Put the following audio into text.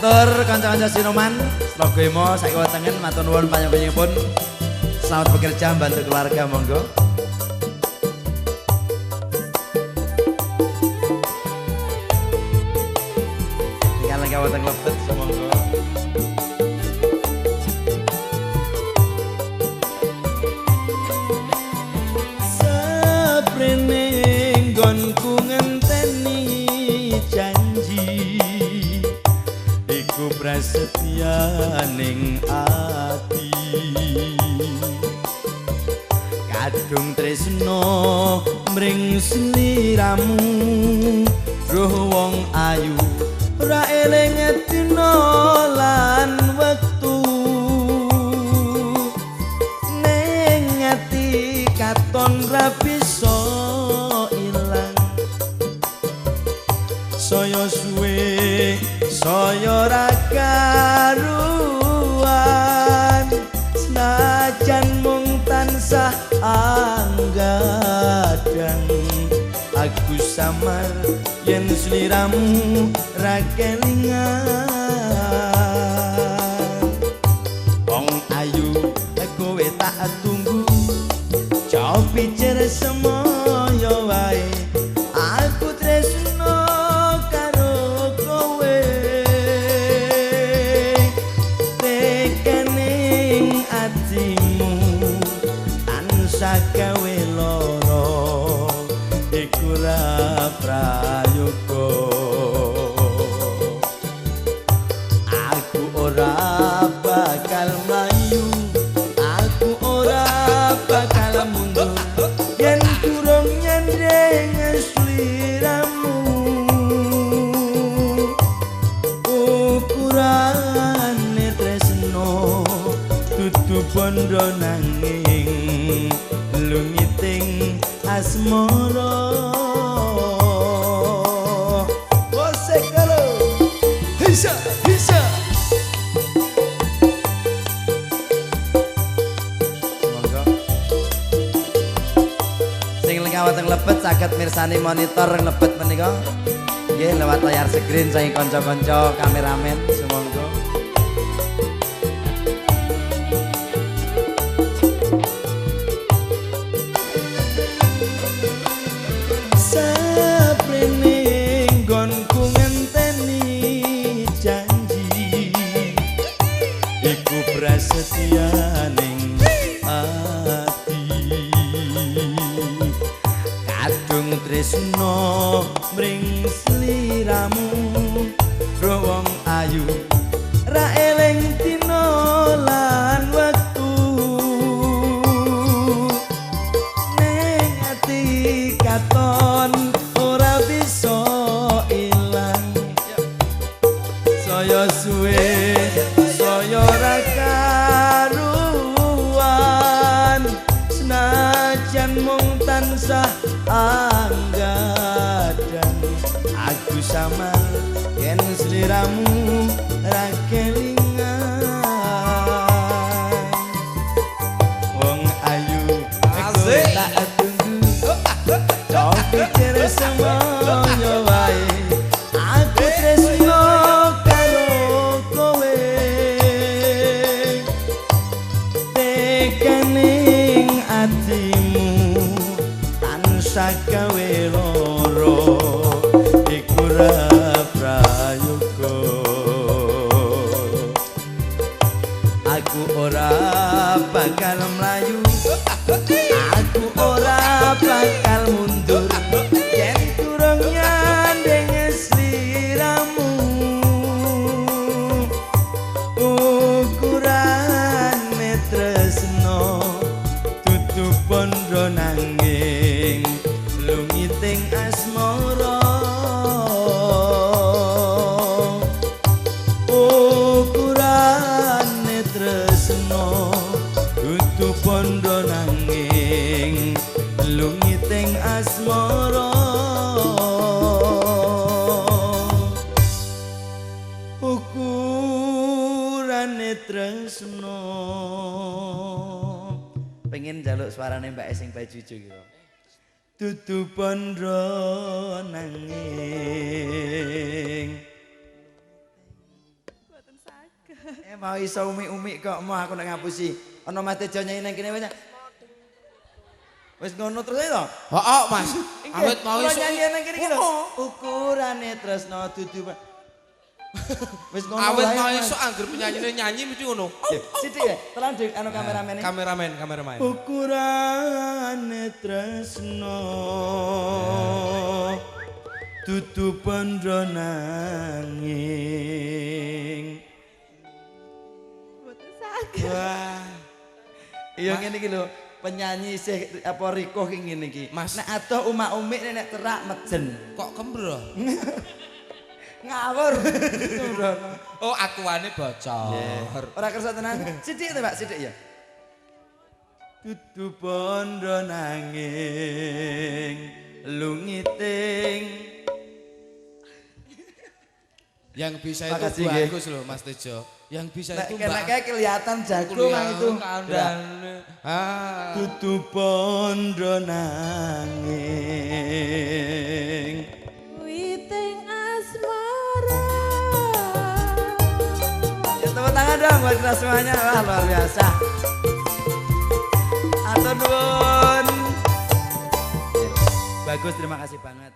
Katur kanca-kanca sinoman Slogohimo sakiwa tengen matur nuwun panjenenganipun. Selamat bekerja bantu keluarga monggo. Tinggal lengkap wonten lebet sumangga. Saprene nggonku ngenteni janji iku prasetyaning ati kadung tresno mring sliramu roh wong ayu ora eling dina lan wektu ning ati katon ra bisa ilang saya suwe saya ra karuan senajan mung tansah anggadang aku samar yen sliramu ra kelingan wong ayu kowe tak tunggu copi semoyo wae aku tresno karo kowe tekaning atimu tansah gawe lara iku ra prayoga aku ora bakal mlayu aku ora bakal mundur yen durung nyandheng sliramu ukurane tresno dudu bondo nanging lungiting asmara. Bosek karo bisa bisa. Monggo. Sing lengkap wonten lebet saged mirsani monitor lebet menika. Nggih lewat layar screen saking kanca-kanca kameramen sumangga. Saprene nggonku ngenteni janji iku prasetyaning ati kadung tresno mring sliramu ro wong ayu ra eling dina lan wektu ning ati katon ora bisa ilang saya suwe saya ora karuan senajan mung tansah anggadang aku samar yen sliramu ra kelingan wong ayu kowe tak tunggu copi semoyo wae aku tresno karo kowe tekaning atimu tansah gawe lara iku ra prayoga aku ora bakal mlayu aku ora bakal mundur yen durung nyandheng sliramu ukurane tresno dudu bondo nanging lungiting asmara ukurane tresno dudu bondo nanging lungiting asmara ukurane tresno. Pengen njaluk suarane Mbak sing baju ijo gitu. Dudu bondo nanging Eh, mau iso umi-umi kok mau aku nek ngapusi. Ana Mas Tejo nyanyi nang kene wis. Wis ngono terus ae to? Heeh, Mas. Awit mau Kula iso. nyanyi nang kene iki lho. Ukurane tresno dudu. Wis ngono Awit wae, mau Mas. iso angger penyanyine nyanyi mesti ngono. Sithik ya, tolong di anu kameramen. Kameramen, kameramen. Ukurane tresno dudu bondo nanging. Mboten saged. Wah. Iya, ngene iki lho, penyanyi isih apa rikuh ki ngene iki. Mas. Nek adoh umak-umik, nek terak mejen. Kok kembroh? Ngawur. Oh, akuane bocor. Ora kersa tenan. Sithik to, Pak, sithik ya. Dudu bondo nanging lungiting. Yang bisa itu Makasih, nggih. bagus loh, Mas Tejo. Yang bisa Nek itu kena Mbak. kayak kelihatan jago Mang itu. Kandhane. Ah. Dudu bondo nanging. Witing asmara. Ya, tepuk tangan dong buat kita semuanya. Wah, luar biasa. Atur nuwun. Bagus, terima kasih banget.